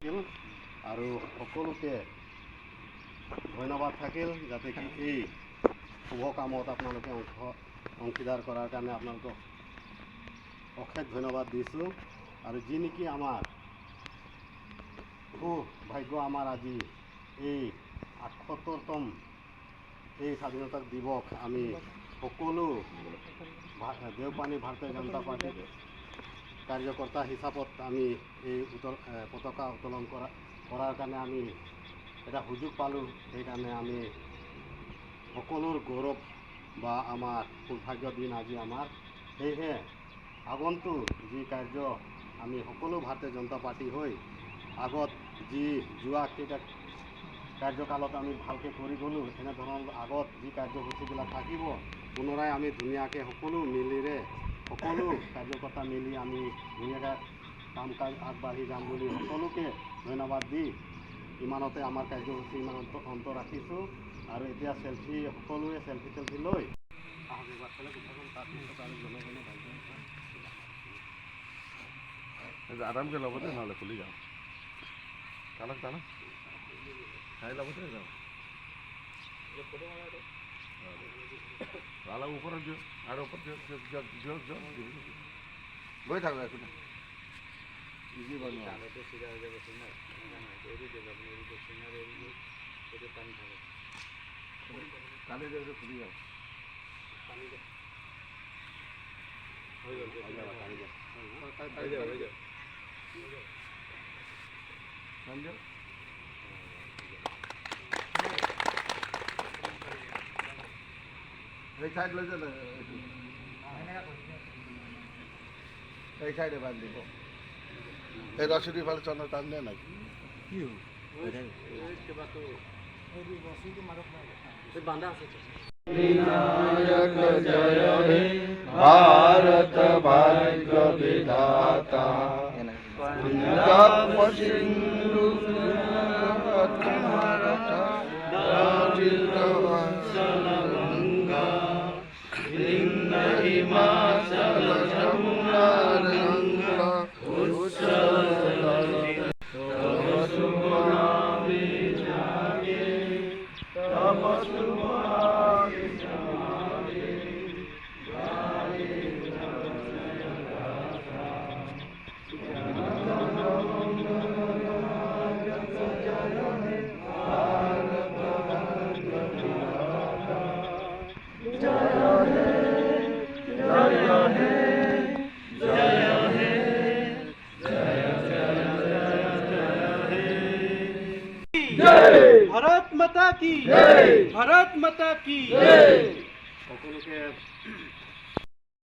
থাকিল আৰু সকলোকে ধন্যবাদ থাকিল, যাতে কি এই শুভ কামত আপোনালোকে অংশীদাৰ কৰাৰ কাৰণে আপোনালোকক অশেষ ধন্যবাদ দিছোঁ। আৰু যি নেকি আমাৰ সৌভাগ্য, আমাৰ আজি এই 78তম এই স্বাধীনতা দিৱস আমি সকলো দেওপানী ভাৰতীয় জনতা পাৰ্টীৰ কাৰ্যকৰ্তা হিচাপত আমি এই পতাকা উত্তোলন কৰাৰ কাৰণে আমি এটা সুযোগ পালোঁ। সেইকাৰণে আমি সকলোৰ গৌৰৱ বা আমাৰ সৌভাগ্য দিন আজি আমাৰ। সেয়েহে আগন্তুক যি কাৰ্য আমি সকলো ভাৰতীয় জনতা পাৰ্টী হৈ আগত যি যোৱা কেইটা কাৰ্যকালত আমি ভালকৈ কৰি গ'লোঁ, এনেধৰণৰ আগত যি কাৰ্যসূচীবিলাক থাকিব, পুনৰাই আমি ধুনীয়াকৈ সকলো মিলিৰে সকলো কাৰ্যকৰ্তা মিলি আমি ধুনীয়াকৈ কাম কাজ আগবাঢ়ি যাম বুলি সকলোকে ধন্যবাদ দি ইমানতে আমাৰ কাৰ্যসূচী ইমান অন্ত ৰাখিছোঁ। আৰু এতিয়া চেলফি, সকলোৱে চেলফি চেলফি লৈ আহক এবাৰ বেলেগ উত্থাপন, তাৰপিছত আৰু জনগণ বাদ্য। আৰামকৈ ল'ব দে, নহ'লে খুলি যাওঁ। টানক, টানক, খাই ল'ব দে। যাওঁ, অলপ ওপৰত দিয়ক আৰু ওপৰত দিয়ক, দিয়ক, দিয়ক, দিয়ক, দিয়ক, দিয়ক। গৈ থাকক, একো নাই। ইজি বনোৱা। টানোতে চিধা হৈ যাব চিনাৰ এনেকুৱা নহয়, এৰি দিয়ক আপুনি, এৰি দিয়ক চিনাৰ, এৰি দিয়ক, সেইটো টানি থাকক। টানি দিয়ক, খুলি যাওঁ। হৈ গ'ল। হৈ যাব, টানি দিয়ক। হৈ যাব, হৈ যাব। টানি দিয়ক। এই চাইড লৈ যাওঁ, এইটো এই চাইডে বান্ধি দিব। এই ৰছীটো ইফালে চন্দ্ৰ টান দিয়া নাই। কিবাটো বান্ধা আছে। नायक जय हे भारत भाग्य विधाता, पंजाब सिंधु मराठा द्रविड़ गंगा, विंध्य हिमाचल যমুনা গঙ্গা, তব শুভ নামে জাগে, তব শুভ আশিস মাগে, গায়ে জয় গাথা। জনগণ মন জয় হে ভারত ভাগ্য বিধাতা, জয় হে, জয় হে, জয় হে, জয় জয় জয় জয় হে, জয়। भारत माता की जय। भारत माता की জয়। সকলোকে